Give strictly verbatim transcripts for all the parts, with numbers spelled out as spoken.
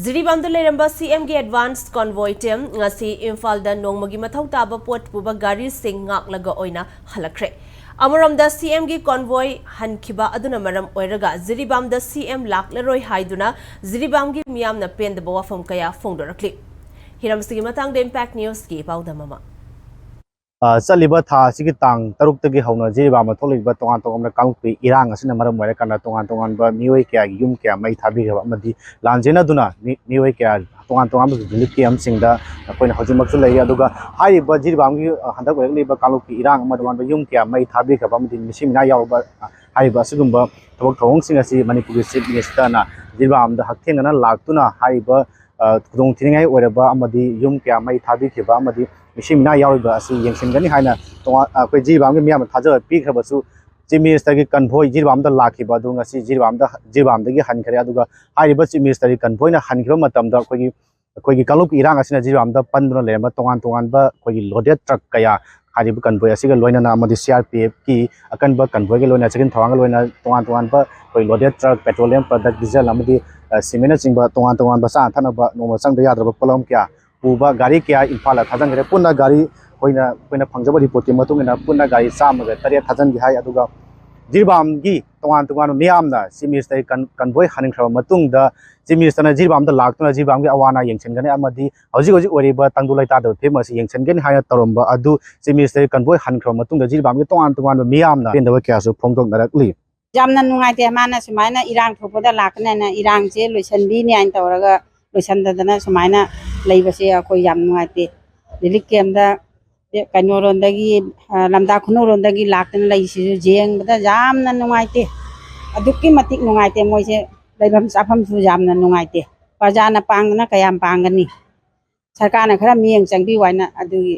ꯖꯤꯔꯤꯕꯥꯝꯗ ꯂꯩꯔꯝꯕ ꯁꯤꯑꯦꯝꯒꯤ advance ꯀꯣꯟꯚꯣꯏ team ꯉꯁꯤ ꯏꯝꯐꯥꯜꯗ ꯅꯣꯡꯃꯒꯤ ꯃꯊꯧ ꯇꯥꯕ ꯄꯣꯠ ꯄꯨꯕ ꯒꯥꯔꯤꯁꯤꯡ ꯉꯥꯛꯂꯒ ꯑꯣꯏꯅ ꯍꯜꯂꯛꯈ꯭ꯔꯦ꯫ ꯑꯃꯔꯣꯝꯗ ꯁꯤꯑꯦꯝꯒꯤ ꯀꯣꯟꯚꯣꯏ ꯍꯟꯈꯤꯕ ꯑꯗꯨꯅ ꯃꯔꯝ ꯑꯣꯏꯔꯒ ꯖꯤꯔꯤꯕꯥꯝꯗ ꯁꯤꯑꯦꯝ ꯂꯥꯛꯂꯔꯣꯏ ꯍꯥꯏꯗꯨꯅ ꯖꯤꯔꯤꯕꯥꯝꯒꯤ ꯃꯤꯌꯥꯝꯅ ꯄꯦꯟꯗꯕ ꯋꯥꯐꯝ ꯀꯌꯥ ꯐꯣꯡꯗꯣꯔꯛꯂꯤ꯫ ꯍꯤꯔꯝꯁꯤꯒꯤ ꯃꯇꯥꯡꯗ ꯏꯝꯄꯦꯛ ꯅ꯭ꯌꯨꯁꯀꯤ ꯄꯥꯎꯗꯝ ꯑꯃ꯫ ꯑ, ꯆꯠꯂꯤꯕ ꯊꯥ ꯑꯁꯤꯒꯤ ꯇꯥꯡ ꯇꯔꯨꯛꯇꯒꯤ ꯍꯧꯅ ꯖꯤꯔꯤꯕꯥꯝꯗ ꯊꯣꯛꯂꯤꯕ ꯇꯣꯉꯥꯟ ꯇꯣꯉꯥꯟꯕ ꯀꯥꯡꯂꯨꯞꯀꯤ ꯏꯔꯥꯡ ꯑꯁꯤꯅ ꯃꯔꯝ ꯑꯣꯏꯔꯀꯥꯟꯗ ꯇꯣꯉꯥꯟ ꯇꯣꯉꯥꯟꯕ ꯃꯤꯑꯣꯏ ꯀꯌꯥꯒꯤ ꯌꯨꯝ ꯀꯌꯥ ꯃꯩ ꯊꯥꯕꯤꯈ꯭ꯔꯕ ꯑꯃꯗꯤ ꯂꯥꯟꯖꯦꯟꯅꯗꯨꯅ ꯃꯤ-, ꯃꯤꯑꯣꯏ ꯀꯌꯥ ꯇꯣꯉꯥꯟ ꯇꯣꯉꯥꯟꯕ ꯔꯤꯂꯤꯐ ꯀꯦꯝꯞꯁꯤꯡꯗ ꯑꯩꯈꯣꯏꯅ ꯍꯧꯖꯤꯛꯃꯛꯁꯨ ꯂꯩꯔꯤ꯫ ꯑꯗꯨꯒ ꯍꯥꯏꯔꯤꯕ ꯖꯤꯔꯤꯕꯥꯝꯒꯤ, ꯑ, ꯍꯟꯗꯛ ꯑꯣꯏꯔꯛꯂꯤꯕ ꯀꯥꯡꯂꯨꯞꯀꯤ ꯏꯔꯥꯡ ꯑꯃ ꯇꯣꯉꯥꯟꯕ ꯌꯨꯝ ꯀꯌꯥ ꯃꯩ ꯊꯥꯕꯤꯈ꯭ꯔꯕ ꯑꯃꯗꯤ ꯃꯤꯁꯤ ꯃꯤꯅꯥ ꯌꯥꯎꯔꯕ, ꯑ, ꯍꯥꯏꯔꯤꯕ ꯑꯁꯤꯒꯨꯝꯕ ꯊꯕꯛ ꯊꯧꯑꯣꯡꯁꯤꯡ ꯑꯁꯤ ꯃꯅꯤꯄꯨꯔꯒꯤ ꯆꯤꯐ ꯃꯤꯅꯤꯁꯇꯔꯅ ꯖꯤꯔꯤꯕꯥꯝꯗ ꯍꯛꯊꯦꯡꯅꯅ ꯂꯥꯛꯇꯨꯅ ꯍꯥꯏꯔꯤꯕ, ꯑ, ꯈꯨꯗꯣꯡꯊꯤꯅꯤꯡꯉꯥꯏ ꯑꯣꯏꯔꯕ ꯑꯃꯗꯤ ꯌꯨꯝ ꯀꯌꯥ ꯃꯩ ꯊꯥꯕꯤꯈꯤꯕ ꯑꯃꯗꯤ ꯃꯤꯁꯤ ꯃꯤꯅꯥ ꯌꯥꯎꯔꯤꯕ ꯑꯁꯤ ꯌꯦꯡꯁꯤꯟꯒꯅꯤ ꯍꯥꯏꯅ ꯇꯣꯉꯥꯟ-, ꯑꯩꯈꯣꯏ ꯖꯤꯔꯤꯕꯥꯝꯒꯤ ꯃꯤꯌꯥꯝꯅ ꯊꯥꯖꯕ ꯄꯤꯈ꯭ꯔꯕꯁꯨ, ꯆꯤꯐ ꯃꯤꯅꯤꯁꯇꯔꯒꯤ ꯀꯟꯚꯣꯏ ꯖꯤꯔꯤꯕꯥꯝꯗ ꯂꯥꯛꯈꯤꯕ ꯑꯗꯨ ꯉꯁꯤ ꯖꯤꯔꯤꯕꯥꯝꯗ, ꯖꯤꯔꯤꯕꯥꯝꯗꯒꯤ ꯍꯟꯈ꯭ꯔꯦ꯫ ꯑꯗꯨꯒ ꯍꯥꯏꯔꯤꯕ ꯆꯤꯐ ꯃꯤꯅꯤꯁꯇꯔꯒꯤ ꯀꯟꯚꯣꯏꯅ ꯍꯟꯈꯤꯕ ꯃꯇꯝꯗ ꯑꯩꯈꯣꯏꯒꯤ, ꯑꯩꯈꯣꯏꯒꯤ ꯀꯥꯡꯂꯨꯞꯀꯤ ꯏꯔꯥꯡ ꯑꯁꯤꯅ ꯖꯤꯔꯤꯕꯥꯝꯗ ꯄꯟꯗꯨꯅ ꯂꯩꯔꯝꯕ ꯇꯣꯉꯥꯟ ꯇꯣꯉꯥꯟꯕ ꯑꯩꯈꯣꯏꯒꯤ ꯂꯣꯗꯦꯠ ꯇ꯭ꯔꯛ ꯀꯌꯥ ꯍꯥꯏꯔꯤꯕ ꯀꯟꯚꯣꯏ ꯑꯁꯤꯒ ꯂꯣꯏꯅꯅ ꯑꯃꯗꯤ ꯁꯤ ꯑꯥꯔ ꯄꯤ ꯑꯦꯐꯀꯤ ꯑꯀꯟꯕ ꯀꯟꯚꯣꯏꯒ ꯂꯣꯏꯅ ꯆꯦꯛꯁꯤꯟ ꯊꯧꯔꯥꯡꯒ ꯂꯣꯏꯅ ꯇꯣꯉꯥꯟ ꯇꯣꯉꯥꯟꯕ ꯑꯩꯈꯣꯏ loaded truck, petroleum product, diesel ꯑꯃꯗꯤ, ꯑ, ꯁꯤꯃꯦꯟꯅꯆꯤꯡꯕ ꯇꯣꯉꯥꯟ ꯇꯣꯉꯥꯟꯕ ꯆꯥꯅ ꯊꯛꯅꯕ ꯅꯣꯡꯃ ꯆꯪꯗ ꯌꯥꯗ꯭ꯔꯕ ꯄꯣꯠꯂꯝ ꯀꯌꯥ ꯄꯨꯕ ꯒꯥꯔꯤ ꯀꯌꯥ ꯏꯝꯐꯥꯜꯗ ꯊꯥꯖꯤꯟꯈ꯭ꯔꯦ꯫ ꯄꯨꯟꯅ ꯒꯥꯔꯤ ꯑꯩꯈꯣꯏꯅ, ꯑꯩꯈꯣꯏꯅ ꯐꯪꯖꯕ ꯔꯤꯄꯣꯔꯠꯀꯤ ꯃꯇꯨꯡ ꯏꯟꯅ ꯄꯨꯟꯅ ꯒꯥꯔꯤ ꯆꯥꯝꯃꯒ ꯇꯔꯦꯠ ꯊꯥꯖꯤꯟꯈꯤ ꯍꯥꯏ꯫ ꯑꯗꯨꯒ ꯖꯤꯔꯤꯕꯥꯝꯒꯤ ꯇꯣꯉꯥꯟ ꯇꯣꯉꯥꯟꯕ ꯃꯤꯌꯥꯝꯅ ꯆꯤꯐ ꯃꯤꯅꯤꯁꯇꯔꯒꯤ ꯀꯟ-, ꯀꯟꯚꯣꯏ ꯍꯟꯈ꯭ꯔꯕ ꯃꯇꯨꯡꯗ ꯆꯤꯐ ꯃꯤꯅꯤꯁꯇꯔꯅ ꯖꯤꯔꯤꯕꯥꯝꯗ ꯂꯥꯛꯇꯨꯅ ꯖꯤꯔꯤꯕꯥꯝꯒꯤ ꯑꯋꯥ ꯑꯅꯥ ꯌꯦꯡꯁꯤꯟꯒꯅꯤ ꯑꯃꯗꯤ ꯍꯧꯖꯤꯛ ꯍꯧꯖꯤꯛ ꯑꯣꯏꯔꯤꯕ ꯇꯪꯗꯨ ꯂꯩꯇꯥꯗꯕ ꯐꯤꯕꯝ ꯑꯁꯤ ꯌꯦꯡꯁꯤꯟꯒꯅꯤ ꯍꯥꯏꯅ ꯇꯧꯔꯝꯕ ꯑꯗꯨ ꯆꯤꯐ ꯃꯤꯅꯤꯁꯇꯔꯒꯤ ꯀꯟꯚꯣꯏ ꯍꯟꯈ꯭ꯔꯕ ꯃꯇꯨꯡꯗ ꯖꯤꯔꯤꯕꯥꯝꯒꯤ ꯇꯣꯉꯥꯟ ꯇꯣꯉꯥꯟꯕ ꯃꯤꯌꯥꯝꯅ ꯄꯦꯟꯗꯕ ꯀꯌꯥꯁꯨ ꯐꯣꯡꯗꯣꯛꯅꯔꯛꯂꯤ꯫ ꯌꯥꯝꯅ ꯅꯨꯡꯉꯥꯏꯇꯦ꯫ ꯃꯥꯅ ꯁꯨꯃꯥꯏꯅ ꯏꯔꯥꯡ ꯊꯣꯛꯄꯗ ꯂꯥꯛꯀꯅꯦꯅ, ꯏꯔꯥꯡꯁꯦ ꯂꯣꯏꯁꯟꯕꯤꯅꯤ ꯍꯥꯏꯅ ꯇꯧꯔꯒ ꯂꯣꯏꯁꯟꯗꯗꯅ ꯁꯨꯃꯥꯏꯅ ꯂꯩꯕꯁꯦ ꯑꯩꯈꯣꯏ ꯌꯥꯝ ꯅꯨꯡꯉꯥꯏꯇꯦ꯫ ꯔꯤꯂꯤꯐ ꯀꯦꯝꯞꯇ ꯀꯩꯅꯣꯔꯣꯝꯗꯒꯤ, ꯑ, ꯂꯝꯗꯥ ꯈꯨꯅꯧꯔꯣꯝꯗꯒꯤ ꯂꯥꯛꯇꯅ ꯂꯩꯁꯤꯁꯨ ꯌꯦꯡꯕꯗ ꯌꯥꯝꯅ ꯅꯨꯡꯉꯥꯏꯇꯦ꯫ ꯑꯗꯨꯛꯀꯤ ꯃꯇꯤꯛ ꯅꯨꯡꯉꯥꯏꯇꯦ꯫ ꯃꯣꯏꯁꯦ ꯂꯩꯐꯝ ꯆꯥꯐꯝꯁꯨ ꯌꯥꯝꯅ ꯅꯨꯡꯉꯥꯏꯇꯦ꯫ ꯄ꯭ꯔꯖꯥꯅ ꯄꯥꯡꯗꯅ ꯀꯌꯥꯝ ꯄꯥꯡꯒꯅꯤ? ꯁꯔꯀꯥꯔꯅ ꯈꯔ ꯃꯤꯠꯌꯦꯡ ꯆꯪꯕꯤꯌꯨ ꯍꯥꯏꯅ ꯑꯗꯨꯒꯤ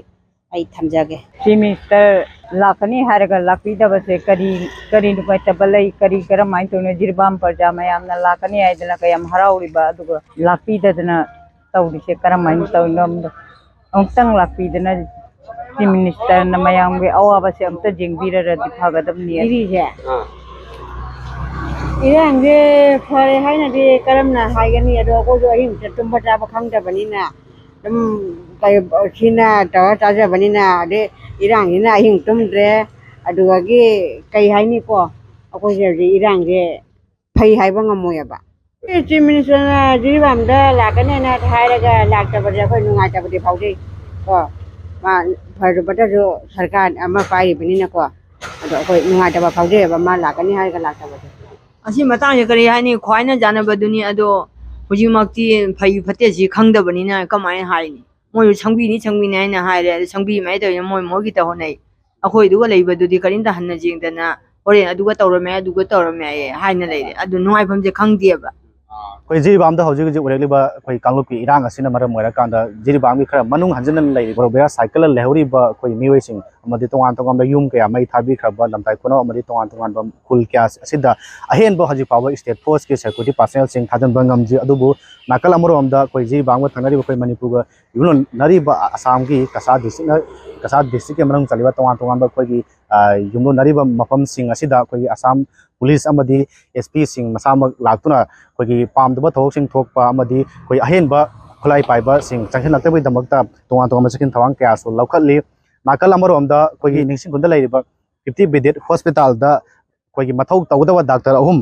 ꯑꯩ ꯊꯝꯖꯒꯦ꯫ ꯆꯤꯐ ꯃꯤꯅꯤꯁꯇꯔ ꯂꯥꯛꯀꯅꯤ ꯍꯥꯏꯔꯒ ꯂꯥꯛꯄꯤꯗꯕꯁꯦ ꯀꯔꯤ, ꯀꯔꯤ ꯅꯨꯡꯉꯥꯏꯇꯕ ꯂꯩ, ꯀꯔꯤ ꯀꯔꯝꯍꯥꯏꯅ ꯇꯧꯔꯤꯅꯣ? ꯖꯤꯔꯤꯕꯥꯝ ꯄ꯭ꯔꯖꯥ ꯃꯌꯥꯝꯅ ꯂꯥꯛꯀꯅꯤ ꯍꯥꯏꯗꯅ ꯀꯌꯥꯝ ꯍꯔꯥꯎꯔꯤꯕ, ꯑꯗꯨꯒ ꯂꯥꯛꯄꯤꯗꯗꯅ ꯇꯧꯔꯤꯁꯦ ꯀꯔꯝꯍꯥꯏꯅ ꯇꯧꯔꯤꯅꯣ? ꯑꯃꯨꯛꯇꯪ ꯂꯥꯛꯄꯤꯗꯅ ꯆꯤꯐ ꯃꯤꯅꯤꯁꯇꯔꯅ ꯃꯌꯥꯝꯒꯤ ꯑꯋꯥꯕꯁꯦ ꯑꯝꯇ ꯌꯦꯡꯕꯤꯔꯔꯗꯤ ꯐꯒꯗꯕꯅꯤ꯫ ꯏꯔꯤꯁꯦ ꯑꯥ꯫ ꯏꯔꯥꯡꯁꯦ ꯐꯔꯦ ꯍꯥꯏꯅꯗꯤ ꯀꯔꯝꯅ ꯍꯥꯏꯒꯅꯤ? ꯑꯗꯣ ꯑꯩꯈꯣꯏꯁꯨ ꯑꯍꯤꯡꯁꯦ ꯇꯨꯝꯕ ꯆꯥꯕ ꯈꯪꯗꯕꯅꯤꯅ, ꯑꯗꯨꯝ ꯀꯩ, ꯁꯤꯅ ꯇꯧꯔ ꯆꯥꯖꯕꯅꯤꯅ, ꯑꯗꯩ ꯏꯔꯥꯡꯁꯤꯅ ꯑꯍꯤꯡ ꯇꯨꯝꯗ꯭ꯔꯦ꯫ ꯑꯗꯨꯗꯒꯤ ꯀꯩ ꯍꯥꯏꯅꯤꯀꯣ, ꯑꯩꯈꯣꯏꯁꯦ ꯍꯧꯖꯤꯛ ꯏꯔꯥꯡꯁꯦ ꯐꯩ ꯍꯥꯏꯕ ꯉꯝꯃꯣꯏꯑꯕ꯫ ꯆꯤꯐ ꯃꯤꯅꯤꯁꯇꯔꯅ ꯖꯤꯔꯤꯕꯥꯝꯗ ꯂꯥꯛꯀꯅꯤ ꯍꯥꯏꯅ ꯍꯥꯏꯔꯒ ꯂꯥꯛꯇꯕꯁꯦ ꯑꯩꯈꯣꯏ ꯅꯨꯡꯉꯥꯏꯇꯕꯗꯤ ꯐꯥꯎꯖꯩ ꯀꯣ꯫ ꯃꯥ ꯐꯔꯨꯕꯗꯁꯨ ꯁꯔꯀꯥꯔ ꯑꯃ ꯄꯥꯏꯔꯤꯕꯅꯤꯅꯀꯣ, ꯑꯗꯣ ꯑꯩꯈꯣꯏ ꯅꯨꯡꯉꯥꯏꯇꯕ ꯐꯥꯎꯖꯩꯑꯕ ꯃꯥ ꯂꯥꯛꯀꯅꯤ ꯍꯥꯏꯔꯒ ꯂꯥꯛꯇꯕꯁꯦ꯫ ꯑꯁꯤ ꯃꯇꯥꯡꯁꯦ ꯀꯔꯤ ꯍꯥꯏꯅꯤ? ꯈ꯭ꯋꯥꯏꯅ ꯌꯥꯅꯕꯗꯨꯅꯤ꯫ ꯑꯗꯣ ꯍꯧꯖꯤꯛꯃꯛꯇꯤ ꯐꯩ ꯐꯠꯇꯦꯁꯤ ꯈꯪꯗꯕꯅꯤꯅ ꯀꯃꯥꯏꯅ ꯍꯥꯏꯅꯤ? ꯃꯣꯏꯁꯨ ꯁꯪꯕꯤꯅꯤ ꯁꯪꯕꯤꯅꯤ ꯍꯥꯏꯅ ꯍꯥꯏꯔꯦ, ꯑꯗꯨ ꯁꯪꯕꯤꯃꯥꯏꯅ ꯇꯧꯔꯤꯅ ꯃꯣꯏ ꯃꯣꯏꯒꯤꯇ ꯍꯣꯠꯅꯩ꯫ ꯑꯩꯈꯣꯏꯗꯨꯒ ꯂꯩꯕꯗꯨꯗꯤ ꯀꯔꯤꯝꯇ ꯍꯟꯅ ꯌꯦꯡꯗꯅ ꯍꯣꯔꯦꯟ ꯑꯗꯨꯒ ꯇꯧꯔꯝꯃꯦ, ꯑꯗꯨꯒ ꯇꯧꯔꯝꯃꯦ ꯍꯥꯏꯅ ꯂꯩꯔꯦ꯫ ꯑꯗꯨ ꯅꯨꯡꯉꯥꯏꯐꯝꯁꯦ ꯈꯪꯗꯦꯕ꯫ ꯑꯩꯈꯣꯏ ꯖꯤꯔꯤꯕꯥꯝꯗ ꯍꯧꯖꯤꯛ ꯍꯧꯖꯤꯛ ꯑꯣꯏꯔꯛꯂꯤꯕ ꯑꯩꯈꯣꯏ ꯀꯥꯡꯂꯨꯞꯀꯤ ꯏꯔꯥꯡ ꯑꯁꯤꯅ ꯃꯔꯝ ꯑꯣꯏꯔꯀꯥꯟꯗ ꯖꯤꯔꯤꯕꯥꯝꯒꯤ ꯈꯔ ꯃꯅꯨꯡ ꯍꯟꯖꯤꯟꯅ ꯂꯩꯔꯤꯕ ꯕꯣꯔꯣꯕꯦꯔꯥ ꯁꯥꯏꯀꯜꯗ ꯂꯩꯍꯧꯔꯤꯕ ꯑꯩꯈꯣꯏ ꯃꯤꯑꯣꯏꯁꯤꯡ ꯑꯃꯗꯤ ꯇꯣꯉꯥꯟ ꯇꯣꯉꯥꯟꯕ ꯌꯨꯝ ꯀꯌꯥ ꯃꯩ ꯊꯥꯕꯤꯈ꯭ꯔꯕ ꯂꯝꯇꯥꯏ ꯈꯨꯅꯧ ꯑꯃꯗꯤ ꯇꯣꯉꯥꯟ ꯇꯣꯉꯥꯟꯕ ꯈꯨꯜ ꯀꯌꯥ ꯑꯁꯤꯗ ꯑꯍꯦꯟꯕ ꯍꯧꯖꯤꯛ ꯐꯥꯎꯕ ꯁ꯭ꯇꯦꯠ ꯐꯣꯔꯁꯀꯤ ꯁꯦꯀ꯭ꯌꯨꯔꯤꯇꯤ ꯄꯥꯔꯁꯅꯦꯜꯁꯤꯡ ꯊꯥꯖꯤꯟꯕ ꯉꯝꯗ꯭ꯔꯤ꯫ ꯑꯗꯨꯕꯨ ꯅꯥꯀꯜ ꯑꯃꯔꯣꯝꯗ ꯑꯩꯈꯣꯏ ꯖꯤꯔꯤꯕꯥꯝꯒ ꯊꯪꯅꯔꯤꯕ ꯑꯩꯈꯣꯏ ꯃꯅꯤꯄꯨꯔꯒ ꯌꯨꯝꯂꯣꯟꯅꯔꯤꯕ ꯑꯁꯥꯝꯒꯤ ꯀꯁꯥꯔ ꯗꯤꯁꯇ꯭ꯔꯤꯛꯅ, ꯀꯁꯥꯔ ꯗꯤꯁꯇ꯭ꯔꯤꯛꯀꯤ ꯃꯅꯨꯡ ꯆꯜꯂꯤꯕ ꯇꯣꯉꯥꯟ ꯇꯣꯉꯥꯟꯕ ꯑꯩꯈꯣꯏꯒꯤ, ꯑ, ꯌꯨꯝꯂꯣꯟꯅꯔꯤꯕ ꯃꯐꯝꯁꯤꯡ ꯑꯁꯤꯗ ꯑꯩꯈꯣꯏꯒꯤ ꯑꯁꯥꯝ ꯄꯨꯂꯤꯁ ꯑꯃꯗꯤ ꯑꯦꯁ ꯄꯤꯁꯤꯡ ꯃꯁꯥꯃꯛ ꯂꯥꯛꯇꯨꯅ ꯑꯩꯈꯣꯏꯒꯤ ꯄꯥꯝꯗꯕ ꯊꯧꯑꯣꯡꯁꯤꯡ ꯊꯣꯛꯄ ꯑꯃꯗꯤ ꯑꯩꯈꯣꯏ ꯑꯍꯦꯟꯕ ꯈꯨꯠꯂꯥꯏ ꯄꯥꯏꯕꯁꯤꯡ ꯆꯪꯁꯤꯜꯂꯛꯇꯕꯒꯤꯗꯃꯛꯇ ꯇꯣꯉꯥꯟ ꯇꯣꯉꯥꯟꯕ ꯆꯦꯛꯁꯤꯟ ꯊꯧꯔꯥꯡ ꯀꯌꯥꯁꯨ ꯂꯧꯈꯠꯂꯤ꯫ ꯅꯥꯀꯜ ꯑꯃꯔꯣꯝꯗ ꯑꯩꯈꯣꯏꯒꯤ ꯅꯤꯡꯁꯤꯡ ꯈꯨꯟꯗ ꯂꯩꯔꯤꯕ ꯐꯤꯐꯇꯤ ꯕꯦꯗꯦꯠ ꯍꯣꯁꯄꯤꯇꯥꯜꯗ ꯑꯩꯈꯣꯏꯒꯤ ꯃꯊꯧ ꯇꯧꯒꯗꯕ ꯗꯥꯛꯇꯔ ꯑꯍꯨꯝ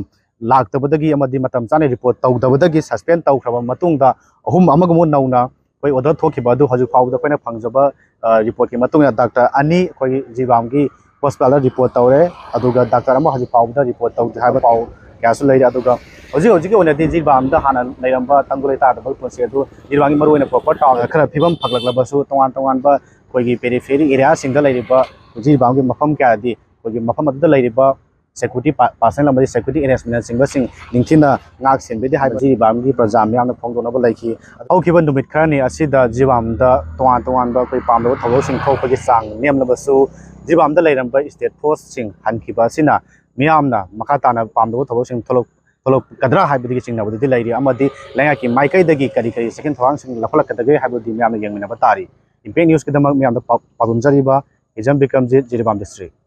ꯂꯥꯛꯇꯕꯗꯒꯤ ꯑꯃꯗꯤ ꯃꯇꯝ ꯆꯥꯅ ꯔꯤꯄꯣꯔꯠ ꯇꯧꯗꯕꯗꯒꯤ ꯁꯁꯄꯦꯟ ꯇꯧꯈ꯭ꯔꯕ ꯃꯇꯨꯡꯗ ꯑꯍꯨꯝ ꯑꯃꯒ ꯑꯃꯨꯛ ꯅꯧꯅ ꯑꯩꯈꯣꯏ ꯑꯣꯔꯗꯔ ꯊꯣꯛꯈꯤꯕ ꯑꯗꯨ ꯍꯧꯖꯤꯛ ꯐꯥꯎꯕꯗ ꯑꯩꯈꯣꯏꯅ ꯐꯪꯖꯕ, ꯑ, ꯔꯤꯄꯣꯔꯠꯀꯤ ꯃꯇꯨꯡ ꯏꯟꯅ ꯗꯥꯛꯇꯔ ꯑꯅꯤ ꯑꯩꯈꯣꯏꯒꯤ ꯖꯤꯔꯤꯕꯥꯝꯒꯤ ꯍꯣꯁꯄꯤꯇꯥꯜꯗ ꯔꯤꯄꯣꯔꯠ ꯇꯧꯔꯦ, ꯑꯗꯨꯒ ꯗꯥꯛꯇꯔ ꯑꯃ ꯍꯧꯖꯤꯛ ꯐꯥꯎꯕꯗ ꯔꯤꯄꯣꯔꯠ ꯇꯧꯗꯦ ꯍꯥꯏꯕ ꯄꯥꯎ ꯀꯌꯥꯁꯨ ꯂꯩꯔꯤ꯫ ꯑꯗꯨꯒ ꯍꯧꯖꯤꯛ ꯍꯧꯖꯤꯛꯀꯤ ꯑꯣꯏꯅꯗꯤ ꯖꯤꯔꯤꯕꯥꯝꯗ ꯍꯥꯟꯅ ꯂꯩꯔꯝꯕ ꯇꯪꯗꯨ ꯂꯩꯇꯥꯗꯕ ꯄꯨꯟꯁꯤ ꯑꯗꯨ ꯖꯤꯔꯤꯕꯥꯝꯒꯤ ꯃꯔꯨꯑꯣꯏꯅ ꯄ꯭ꯔꯣꯄꯔ ꯇꯥꯎꯟꯗ ꯈꯔ ꯐꯤꯕꯝ ꯐꯒꯠꯂꯛꯂꯕꯁꯨ ꯇꯣꯉꯥꯟ ꯇꯣꯉꯥꯟꯕ ꯑꯩꯈꯣꯏꯒꯤ ꯄꯦꯔꯤꯐꯦꯔꯤ ꯑꯦꯔꯤꯌꯥꯁꯤꯡꯗ ꯂꯩꯔꯤꯕ ꯖꯤꯔꯤꯕꯥꯝꯒꯤ ꯃꯐꯝ ꯀꯌꯥꯗꯤ ꯑꯩꯈꯣꯏꯒꯤ ꯃꯐꯝ ꯑꯗꯨꯗ ꯂꯩꯔꯤꯕ ꯁꯦꯀ꯭ꯌꯨꯔꯤꯇꯤ ꯄꯥ-, ꯄꯥꯔꯁꯅꯦꯜ ꯑꯃꯗꯤ ꯁꯦꯀ꯭ꯌꯨꯔꯤꯇꯤ ꯑꯦꯔꯦꯟꯖꯃꯦꯟꯅꯁꯤꯡꯕꯁꯤꯡ ꯅꯤꯡꯊꯤꯅ ꯉꯥꯛ ꯁꯦꯟꯕꯤꯗꯦ ꯍꯥꯏꯕ ꯖꯤꯔꯤꯕꯥꯝꯒꯤ ꯄ꯭ꯔꯖꯥ ꯃꯤꯌꯥꯝꯅ ꯐꯣꯡꯗꯣꯛꯅꯕ ꯂꯩꯈꯤ꯫ ꯍꯧꯈꯤꯕ ꯅꯨꯃꯤꯠ ꯈꯔꯅꯤ ꯑꯁꯤꯗ ꯖꯤꯔꯤꯕꯥꯝꯗ ꯇꯣꯉꯥꯟ ꯇꯣꯉꯥꯟꯕ ꯑꯩꯈꯣꯏ ꯄꯥꯝꯗꯕ ꯊꯧꯗꯣꯛꯁꯤꯡ ꯊꯣꯛꯄꯒꯤ ꯆꯥꯡ ꯅꯦꯝꯂꯕꯁꯨ, ꯖꯤꯔꯤꯕꯥꯝꯗ ꯂꯩꯔꯝꯕ ꯁ꯭ꯇꯦꯠ ꯐꯣꯔꯁꯁꯤꯡ ꯍꯟꯈꯤꯕ ꯑꯁꯤꯅ ꯃꯤꯌꯥꯝꯅ ꯃꯈꯥ ꯇꯥꯅ ꯄꯥꯝꯗꯕ ꯊꯧꯗꯣꯛꯁꯤꯡ ꯊꯣꯛꯂꯛ-, ꯊꯣꯛꯂꯛꯀꯗ꯭ꯔꯥ ꯍꯥꯏꯕꯗꯨꯒꯤ ꯆꯤꯡꯅꯕꯗꯨꯗꯤ ꯂꯩꯔꯤ꯫ ꯑꯃꯗꯤ ꯂꯩꯉꯥꯛꯀꯤ ꯃꯥꯏꯀꯩꯗꯒꯤ ꯀꯔꯤ ꯀꯔꯤ ꯆꯦꯛꯁꯤꯟ ꯊꯧꯔꯥꯡꯁꯤꯡ ꯂꯧꯈꯠꯂꯛꯀꯗꯒꯦ ꯍꯥꯏꯕꯗꯨꯗꯤ ꯃꯤꯌꯥꯝꯅ ꯌꯦꯡꯃꯤꯟꯅꯕ ꯇꯥꯔꯤ꯫ ꯏꯝꯄꯦꯛ ꯅ꯭ꯌꯨꯁꯀꯤꯗꯃꯛ ꯃꯤꯌꯥꯝꯗ ꯄꯥꯎ-, ꯄꯥꯎꯗꯝꯖꯔꯤꯕ ꯍꯤꯖꯝ ꯕꯤꯀ꯭ꯔꯝꯖꯤꯠ, ꯖꯤꯔꯤꯕꯥꯝ ꯗꯤꯁꯇ꯭ꯔꯤꯛ꯫